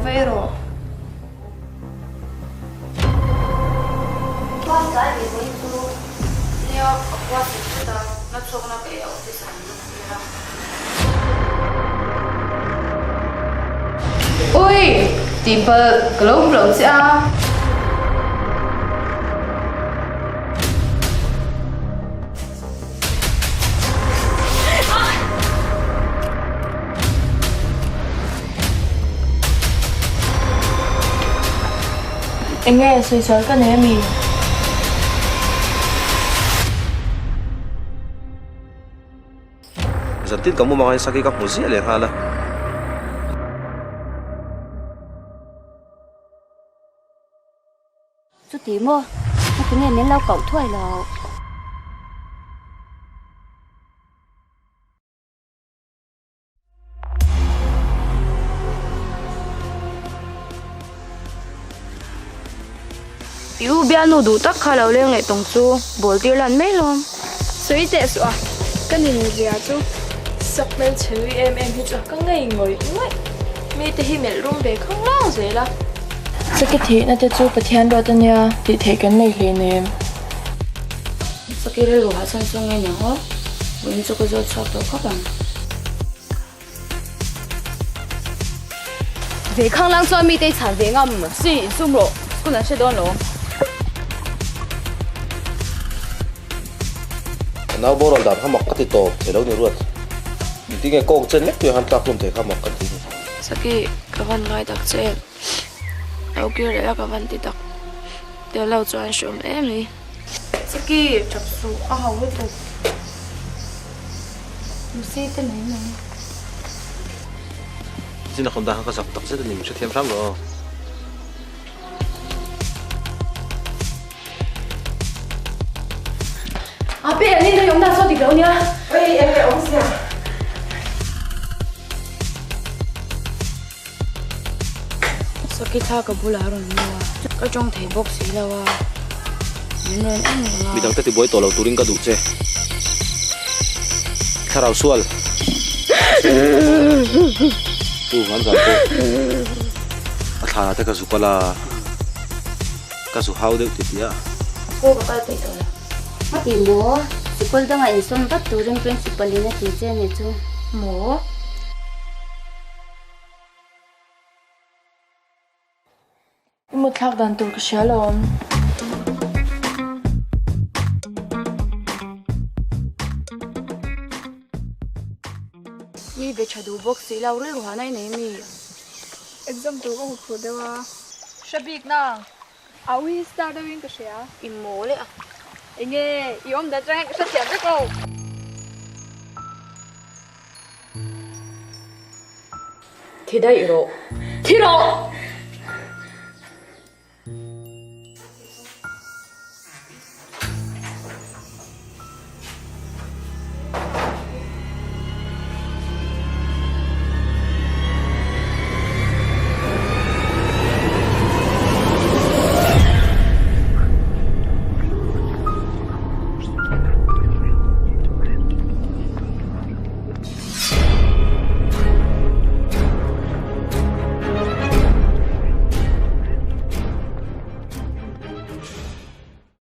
va ei rawh. Khua tlai ve vawiin chu. Nia, ka khua sik zet a, na chhawkna ka ei a office ah min rawn tir a. Ui! Tihpalh ka lo hmu lo che a. Enge sawisel ka nei ami? Zantin ka mumang hian Saki ka hmu ziah leh nghal a. Chuti maw? Heti nge min lo koh thuai lo? I u bialnu duh tak kha lo leng leh tawng chu bawl tir lan mai lawm. Sawi teh suh a, ka nin zia chu. Sak hmelchhe nui em em hi chu ka ngei ngawih ngawih. Mite hi melh rum ve khang lang zel a. Saki thihna te chu Pathian ruat a nia tih theih kan nei hleinem. Saki rilru hah chhan chu nge niang aw, vawiin chu ka zawt chhuak tawh khawp ang. Ve khang lang chuan mite i chhan ve ngam si insum rawh, school an hre dawn lo. Ka nau boral dan kha mak ka ti tawp thei lo ni ruat. Engtin nge kawng chen lek tur han tlak hlum thei kha mak ka ti ni. Saki, ka van ngai tak che. Lo kir leh la ka van ti tak. Tel lo chuan hre awm em mai. Saki, tap suh a hau lutuk. Lucy te mai mai. Zin a kawm dan kha ka zak tak zet a ni, min hrethiam hram rawh aw. A pe an in awm dan saw dik lo nia. Oi eng nge awm sia. Saki thla ka bulah a rawn mu a, ka tawng thei bawk si lo a, min rawn en reng a. Midang te tibuai tawh lo turin ka duh che. Thlarau sual. Tu an zan pawh a thlanah te ka zuk a la. Ka zu hau deuh ti ti a. School ka kal peih tawh lo. A ti maw? Sikul dangah insawm vat turin principal in a ti che a ni chu. Maw? I mut thlak dan tur ka hria lo awm. Mi be tha duh bawk si lo, rilru hana i nei mi? Exam tur ka huphurh deuh a. Hre bik na. A ui star deuh in ka hria. I mawl e a. Enge i awm dan atang hian ka hrethiam vek lo. Thi daih rawh. Thi rawh!